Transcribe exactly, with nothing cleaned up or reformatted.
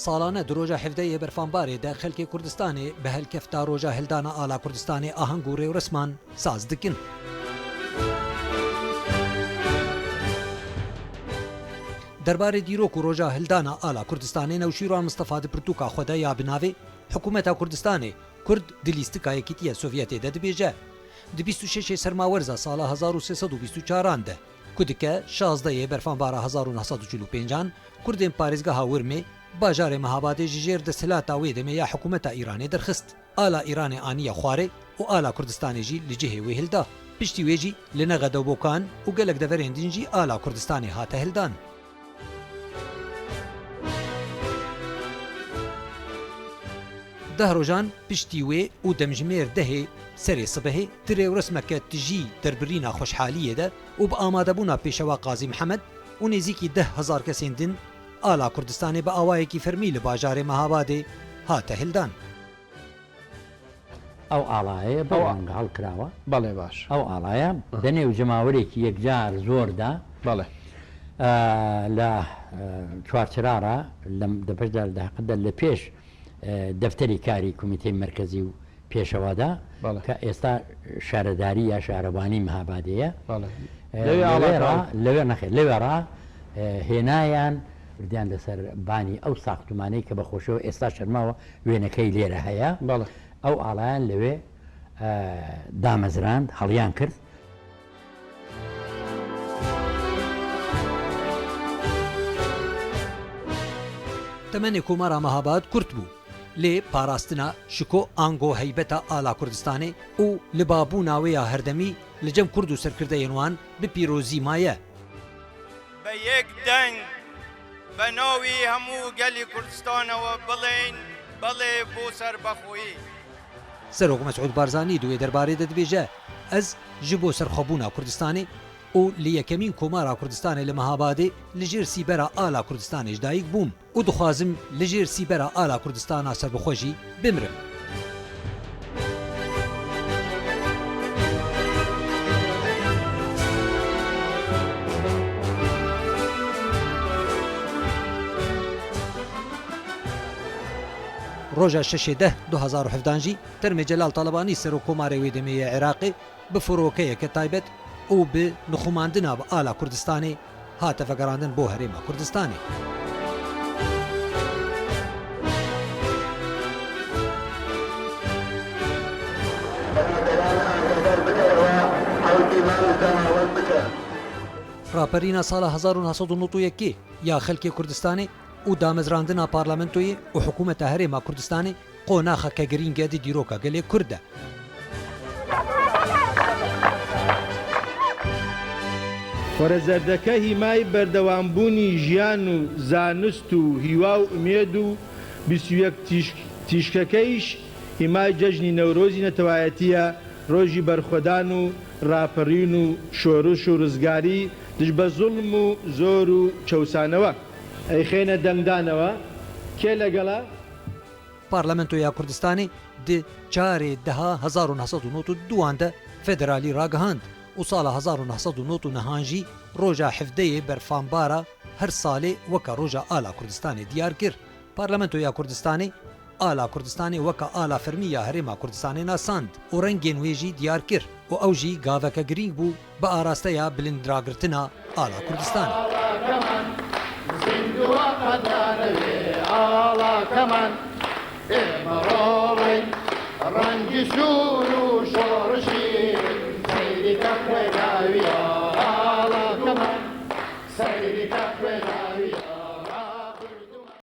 Salane di roja hevdeyê Berfanbarê de xelkê Kurdistanê bi helkefta roja hildana ala Kurdistanê aheng û rêwresman saz dikin. Derbarê dîrok û roja hildana ala Kurdistanê Newşîran Mistefa di pirtûka xwe de ya bi navê Hikûmeta Kurdistanê Kurd di lîstika Yekîtiya Sovyetê de dibêje, di bîst û şeşê Sermawerza sala hezar û sê sed û bîst û çaran de, ku dike şazdeyê Berfanbara hezar û neh sed û çil û pêncan, Kurdên parêzgeha Wirmê, bajarê Mehabadê ji jêr desthilata wê demê ya hikûmeta Îranê derxist. Ala Îranê aniye xwarê û ala Kurdistanê jî li cihê wê hilda. Piştî wê jî li Nexede û Bokan û gelek deverên din jî ala Kurdistanê hate hildan. Deh rojan piştî wê û demjimêr dehê serê sibehê di rêwresmeke tijî derbirîna xweşhaliyê de û bi amadebûna pêşewa Qazî Mihemed û nêzîkî deh hezar kesên din ala Kurdistanê bi awayekî fermî li bajarê Mehabadê hate hildan. ئەو ئاڵایەیە بەو ڕەنگە هەڵکراوە. بەڵێ باش. ئەو ئاڵایە دەنێو جەماوەرێکی یەکجار زۆردا. بەڵێ. لە چوارچرارە لە دەپشدا لە دەقدا لە پێش دەفتەری کاری کومیتەی مەرکەزی و پێشەوادا کە ئێستا شارەداری یا شارەوانی مەهابادەیە. لەوێ نەخێر لەوێڕا هێنایان بردیان لەسەر بانی ئەو ساختومانەی کە بە خۆشەوە ئێستا شەرماوە وێنەکەی لێرە هەیە. ئەو ئاڵایان لەوێ دامەزراند، هەڵیان کرد. Temenê Komara Mehabad kurt bû, lê parastina şiko ango heybeta ala Kurdistanê û libabûna wê ya herdemî li cem Kurd û serkirdeyên wan bi pîrozî maye. Bi yek deng bi navî hemû gelî Kurdistanê we bilên belê bo serbexweyî. Serok Mesûd Barzanî di wê derbarê de dibêje, Ez ji bo serxwebûna Kurdistanê û li yekemîn Komara Kurdistanê li Mehabadê li jêr sîbera ala Kurdistanê ji dayik bûm û dixwazim li jêr sîbera ala Kurdistana serbixwe jî bimrim. Roja şeşê deh du hezar û hevdan jî termê Celal Talebanî Serokkomarê wê demê yê Iraqê bi firokeyeke taybet û bi nixumandina bi ala Kurdistanê hate vegerandin bo Herêma Kurdistanê. Raperîna sala hezar û neh sed û nod û yekê ya xelkê Kurdistanê û damezrandina parlamentoyê û hikûmeta Herêma Kurdistanê qonaxeke girîng e di dîroka gelê Kurd de. Xwerezerdeke hîmay berdewambûnî jiyan û zanist û hîwa û umêd û bîst û yek tîşk, tîşkekeyîş hîmay cejnî Newrozî netewayetî ye, rojî berxwedan û raperîn û şoriş û rizgarî dij be zulm û zor û çewsanewe. Ey xêne dengdanewe, kê legel e? Parlamentoya Kurdistanê di çarê deha hezar û neh sed û nod û duan de federalî ragihand û sala hezar û neh sed û nod û nehan jî roja hevdeyê Berfanbara her salê weke roja ala Kurdistanê diyar kir. Parlamentoya Kurdistanê ala Kurdistanê weke ala fermî ya Herêma Kurdistanê nasand û rengên wê jî diyar kir û ew jî gaveke girîng bû bi arasteya bilindagirtina ala Kurdistanê.